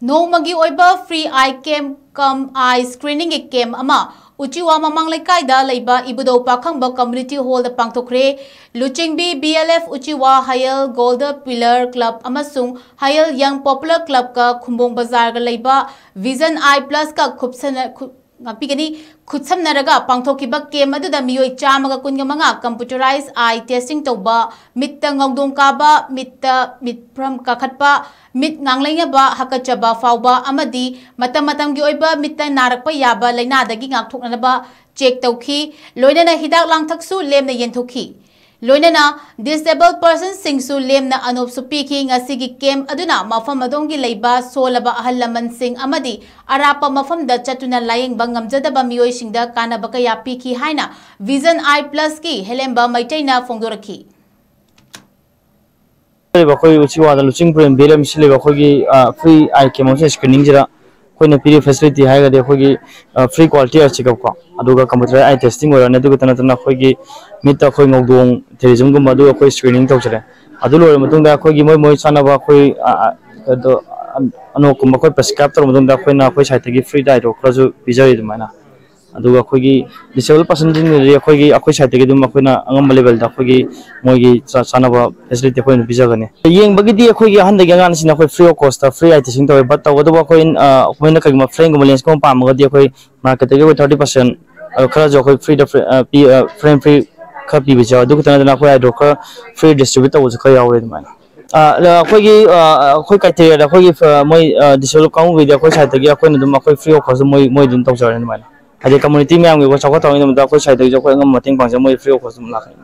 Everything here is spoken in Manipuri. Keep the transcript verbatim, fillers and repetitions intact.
ꯅꯣꯡꯃꯒꯤ ꯑꯣꯏꯕ free eye camp cum eye screeningꯒꯤ camp ꯑꯃ ꯎꯆꯤꯋꯥ ꯃꯃꯥꯡ ꯂꯩꯀꯥꯏꯗ ꯂꯩꯕ ꯏꯕꯨꯙꯧ ꯄꯥꯈꯪꯕ community hallꯗ ꯄꯥꯡꯊꯣꯛꯈ꯭ꯔꯦ꯫ ꯂꯨꯆꯤꯡꯕꯤ B L F ꯎꯆꯤꯋꯥ, ꯍꯌꯦꯜ Golden Pillar Club ꯑꯃꯁꯨꯡ ꯍꯌꯦꯜ Young Popular Clubꯀ ꯈꯨꯝꯕꯣꯡ ꯕꯖꯥꯔꯒ ꯂꯩꯕ Vision Eye Plusꯀ ꯈꯨꯞꯁꯟꯅ-, ꯈꯨ-, ꯉꯥꯛꯄꯤꯒꯅꯤ꯫ ꯈꯨꯠꯁꯝꯅꯔꯒ ꯄꯥꯡꯊꯣꯛꯈꯤꯕ camp ꯑꯗꯨꯗ ꯃꯤꯑꯣꯏ ꯆꯥꯝꯃꯒ ꯀꯨꯟꯒ ꯃꯉꯥ computerized eye testing ꯇꯧꯕ, ꯃꯤꯠꯇ ꯉꯧꯗꯣꯡ ꯀꯥꯕ, ꯃꯤꯠꯇ ꯃꯤꯠꯐ꯭ꯔꯝ ꯀꯥꯈꯠꯄ, ꯃꯤꯠ ꯉꯥꯡꯂꯩꯅꯕ, ꯍꯥꯀꯠꯆꯕ ꯐꯥꯎꯕ ꯑꯃꯗꯤ ꯃꯇꯝ ꯃꯇꯝꯒꯤ ꯑꯣꯏꯕ ꯃꯤꯠꯇ ꯅꯥꯔꯛꯄ ꯌꯥꯕ ꯂꯥꯏꯅꯥꯗꯒꯤ ꯉꯥꯛꯊꯣꯛꯅꯅꯕ check ꯇꯧꯈꯤ꯫ ꯂꯣꯏꯅꯅ ꯍꯤꯗꯥꯛ ꯂꯥꯡꯊꯛꯁꯨ ꯂꯦꯝꯅ ꯌꯦꯟꯊꯣꯛꯈꯤ꯫ ꯂꯣꯏꯅꯅ disabled personꯁꯤꯡꯁꯨ ꯂꯦꯝꯅ ꯑꯅꯣꯞꯁꯨ ꯄꯤꯈꯤ꯫ ꯉꯁꯤꯒꯤ camp ꯑꯗꯨꯅ ꯃꯐꯝ ꯑꯗꯣꯝꯒꯤ ꯂꯩꯕ ꯁꯣꯜꯂꯕ ꯑꯍꯜ ꯂꯃꯟꯁꯤꯡ ꯑꯃꯗꯤ ꯑꯔꯥꯞꯄ ꯃꯐꯝꯗ ꯆꯠꯇꯨꯅ ꯂꯥꯌꯦꯡꯕ ꯉꯝꯖꯗꯕ ꯃꯤꯑꯣꯏꯁꯤꯡꯗ ꯀꯥꯟꯅꯕ ꯀꯌꯥ ꯄꯤꯈꯤ ꯍꯥꯏꯅ Vision Eye Plusꯀꯤ ꯍꯦꯂꯦꯝꯕ ꯃꯩꯇꯩꯅ ꯐꯣꯡꯗꯣꯔꯛꯈꯤ꯫ ꯂꯩꯕ ꯑꯩꯈꯣꯏ ꯎꯆꯤꯋꯥꯗ ꯂꯨꯆꯤꯡ Prem B L M C ꯂꯩꯕ ꯑꯩꯈꯣꯏꯒꯤ free eye camp ꯑꯃꯁꯨꯡ screeningꯁꯤꯗ ꯑꯩꯈꯣꯏꯅ ꯄꯤꯔꯤꯕ facility ꯍꯥꯏꯔꯒꯗꯤ ꯑꯩꯈꯣꯏꯒꯤ free quality eye checkup ꯀꯣ, ꯑꯗꯨꯒ computer eye testing ꯑꯣꯏꯔꯅꯤ꯫ ꯑꯗꯨꯒ ꯅꯠꯇꯅ ꯑꯩꯈꯣꯏꯒꯤ ꯃꯤꯠꯇ ꯑꯩꯈꯣꯏ ꯉꯧꯗꯣꯡ therismꯒꯨꯝꯕ ꯑꯗꯨ ꯑꯩꯈꯣꯏ screening ꯇꯧꯖꯔꯦ꯫ ꯑꯗꯨ ꯂꯣꯏꯔꯕ ꯃꯇꯨꯡꯗ ꯑꯩꯈꯣꯏꯒꯤ ꯃꯣꯏ ꯃꯣꯏ ꯆꯥꯅꯕ ꯑꯩꯈꯣꯏ ꯑꯗꯣ ꯑꯅꯣꯛꯀꯨꯝꯕ ꯑꯩꯈꯣꯏ prescribe ꯇꯧꯔꯕ ꯃꯇꯨꯡꯗ ꯑꯩꯈꯣꯏꯅ ꯑꯩꯈꯣꯏ sideꯇꯒꯤ free eye drops ꯈꯔꯁꯨ ꯄꯤꯖꯔꯤ ꯑꯗꯨꯃꯥꯏꯅ꯫ ꯑꯗꯨꯒ ꯑꯩꯈꯣꯏꯒꯤ disabled personꯁꯤꯡꯗꯗꯤ ꯑꯩꯈꯣꯏꯒꯤ ꯑꯩꯈꯣꯏ sideꯇꯒꯤ ꯑꯗꯨꯝ ꯑꯩꯈꯣꯏꯅ ꯑꯉꯝꯕ levelꯗ ꯑꯩꯈꯣꯏꯒꯤ ꯃꯣꯏꯒꯤ ꯆꯥ-, ꯆꯥꯅꯕ facility ꯑꯩꯈꯣꯏꯅ ꯄꯤꯖꯒꯅꯤ꯫ ꯌꯦꯡꯕꯒꯤꯗꯤ ꯑꯩꯈꯣꯏꯒꯤ ꯑꯍꯟꯗꯒꯤ ꯑꯉꯥꯡꯁꯤꯡꯅ ꯑꯩꯈꯣꯏ free of costꯇ free eye testing ꯇꯧꯋꯦ꯫ But ꯇꯧꯕꯇꯕꯨ ꯑꯩꯈꯣꯏ, ꯑ, ꯑꯩꯈꯣꯏꯅ ꯀꯩꯒꯨꯝꯕ frameꯒꯨꯝꯕ lensꯀꯨꯝꯕ ꯄꯥꯝꯃꯒꯗꯤ ꯑꯩꯈꯣꯏ marketꯇꯒꯤ ꯑꯩꯈꯣꯏ thirty percent, ꯑ, ꯈꯔꯁꯨ ꯑꯩꯈꯣꯏ freeꯗ free, ꯑ, ꯄꯤ-, ꯑ, frame free ꯈꯔ ꯄꯤꯕꯁꯨ ꯌꯥꯎꯋꯦ꯫ ꯑꯗꯨ ꯈꯛꯇ ꯅꯠꯇꯅ ꯑꯩꯈꯣꯏ eye drop ꯈꯔ free distribute ꯇꯧꯕꯁꯨ ꯈꯔ ꯌꯥꯎꯋꯦ ꯑꯗꯨꯃꯥꯏꯅ꯫ ꯑ, ꯑ, ꯑꯩꯈꯣꯏꯒꯤ, ꯑ, ꯑꯩꯈꯣꯏ criteriaꯗ ꯑꯩꯈꯣꯏꯒꯤ, ꯑ, ꯃꯣꯏ, ꯑ, disabled ꯀꯥꯡꯕꯨꯒꯤꯗꯤ ꯑꯩꯈꯣꯏ sideꯇꯒꯤ ꯑꯩꯈꯣꯏꯅ ꯑꯗꯨꯝ ꯑꯩꯈꯣꯏ free of cost ꯃꯣꯏ, ꯃꯣꯏ ꯑꯗꯨꯝ ꯇꯧꯖꯔꯅꯤ ꯑꯗꯨꯃꯥꯏꯅ꯫ ꯍꯥꯏꯗꯤ community ꯃꯌꯥꯝꯒꯤ ꯑꯩꯈꯣꯏ ꯆꯥꯎꯈꯠ ꯊꯧꯔꯥꯡꯒꯤꯗꯃꯛꯇ ꯑꯩꯈꯣꯏ sideꯇꯒꯤꯁꯨ ꯑꯩꯈꯣꯏ ꯑꯉꯝꯕ ꯃꯇꯦꯡ ꯄꯥꯡꯖ ꯃꯣꯏ free of cost ꯑꯗꯨꯝ ꯂꯥꯛꯀꯅꯤ꯫